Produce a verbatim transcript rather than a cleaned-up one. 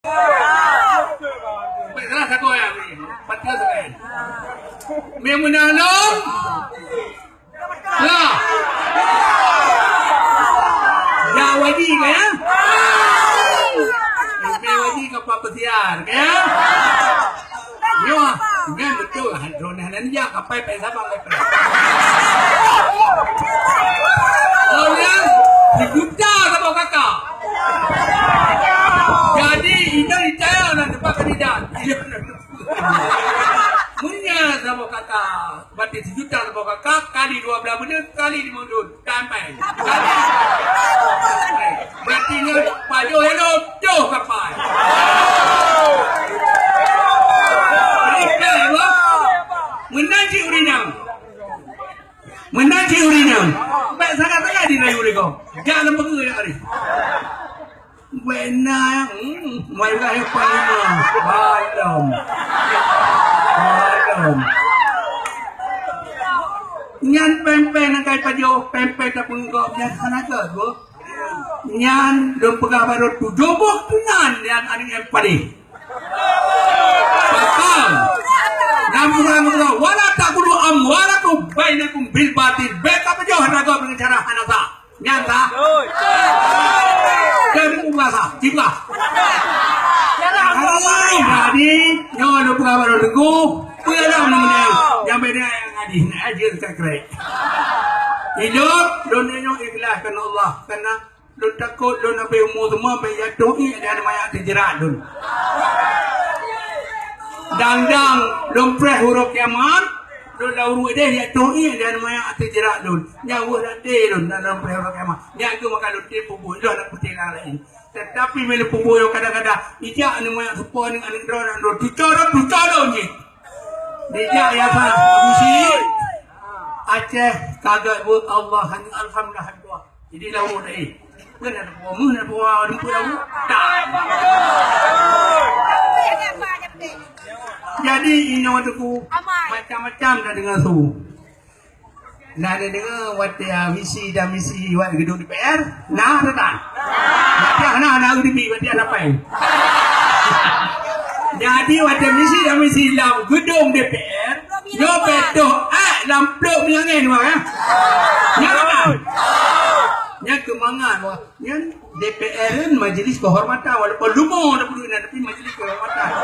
Baik, salah satu ayat ni. Empat belas ayat. Meunan lom. Lah. Ya, wadi ka, ya? Meunan wadi ka, Pak Pesiar, ka, ya? Yo, kan betul. Hadron hana nijak kapai pai Sabang kapai. Orang sejuta sama kakak. Jadi, itu dicaya nak dapat kandidat. Meunyo sama kakak, berarti sejuta sama kakak, kali dua belas buleuen, kali lima buleuen. Kapai. Berarti nyoe pajoh helom, joh kapai. Meunan cit ureueng nyan. Meunan cit ureueng nyan. Baik sangat-sangat dirayu lé gob. Jak lam peungeuh jak hari. Wena, hmm, mai ulah yang panglima. Balom. Balom. Nyan pempek nangkai pajoh, pempek tapeunggop nyan hana gèt, Bu. Nyan lôn peugah baroe tujoh boh tu nyan, nyan aneuk nyang padeh. Pakam. Dan peugah, peugah, "Wala ta'kulu amwalakum bainakum bil batil." Bèk tapajoh hana gèt deungon cara hana sah. Nyan sah. Dan peugah sah, cibah. Jadi, nyoe lôn peugah baroe teungku, peue lam nyoe. Nyang beda nyang hadih, nak aja tak krek. Hidup, dunia nyoe ikhlas karena Allah, karena lôn takot lôn habéh umu teuma bèk jatuh ié dan manyak teujerat lôn. Dang-dang lôn preh uroe kiamat, lôn lam uroe deh jatuh ié dan manyak teujerat lôn. Nyan weueh até lôn dan lôn preh uroe kiamat. Nyan keuh maka lôn tem peubuet lôn hana peuté nyang laén. Tetapi meunyo peubuet kadang-kadang ijak aneuk manyak seupôt aneuk droe, aneuk droe tuco droe, tuco droe jih. Dijak ya sa Abu Syik. Aceh kagak buet Allah hanya alhamdulillah. Jadi lawa dah eh. Bukan ada buah mun, ada buah rumput lawa. Tak. Jadi inoe teungku macam-macam dah dengar su. Nah, ada dengar watèe misi dan misi wat gedung D P R. Nah, ada tak? Watèe nah, nah, di watèe ada pai. Jadi watèe misi dan misi lam gedung D P R, nyoe beutôi eh lam plôk meunyan nyoe ya. Nyan kan? Nyan keumangat wah. Nyan D P R kan majlis kehormatan, walaupun leumo dah peuduek nyan, tapi majlis kehormatan.